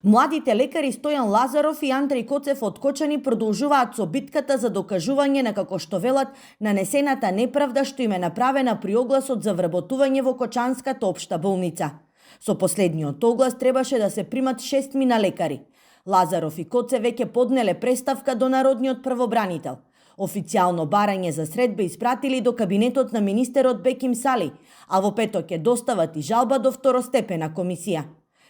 Младите лекари Стојан Лазаров и Андреј Коцев од Кочани продолжуваат со битката за докажување на, како што велат, нанесената неправда што им е направена при огласот за вработување во Кочанската општа болница. Со последниот оглас требаше да се примат 6 лекари. Лазаров и Коцев веќе поднеле преставка до народниот правобранител. Официјално барање за средба испратили до кабинетот на министерот Беким Сали, а во петок ќе достават и жалба до второстепена комисија.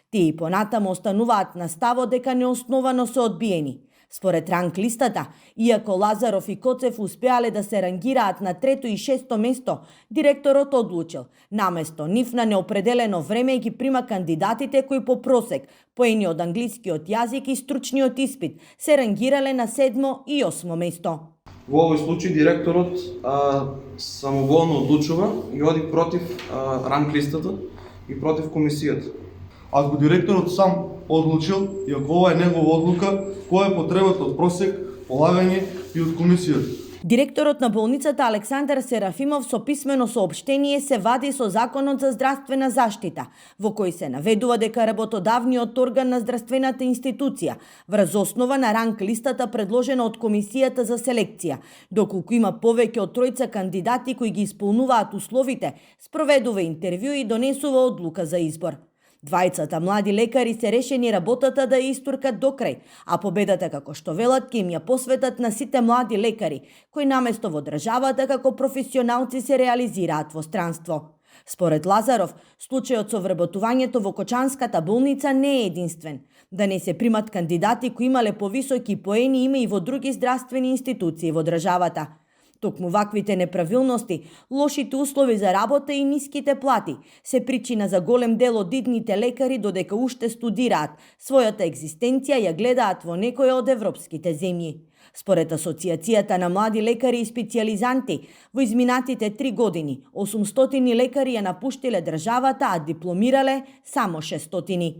Тие и понатаму остануваат на ставот дека неосновано се одбиени. Според ранг листата, иако Лазаров и Коцев успеале да се рангираат на 3 и 6 место, директорот одлучил, наместо нив на неопределено време ги прима кандидатите кои по просек, поени од англискиот јазик и стручниот испит, се рангирале на 7 и 8 место. Во овој случај директорот самоволно одлучува и оди против ранг листата и против комисијата. Ако директорот сам одлучил и ако ова е негова одлука, која е потребата од просек, полагање и од комисијата? Директорот на болницата Александар Серафимов со писмено соопштение се вади со Законот за здравствена заштита, во кој се наведува дека работодавниот орган на здравствената институција врз основа на ранг листата предложена од комисијата за селекција, доколку има повеќе од 3 кандидати кои ги исполнуваат условите, спроведува интервју и донесува одлука за избор. 20 млади лекари се решени работата да ја истуркат до крај, а победата, како што велат, ќе им ја посветат на сите млади лекари, кои наместо во државата како професионалци се реализираат во странство. Според Лазаров, случајот со вработувањето во Кочанската болница не е единствен. Да не се примат кандидати кои имале повисоки поени има и во други здравствени институции во државата. Токму ваквите неправилности, лошите услови за работа и ниските плати се причина за голем дел од идните лекари додека уште студираат, својата екзистенција ја гледаат во некоја од европските земји. Според Асоцијацијата на млади лекари и специјализанти, во изминатите 3 години 800 лекари ја напуштиле државата, а дипломирале само 600.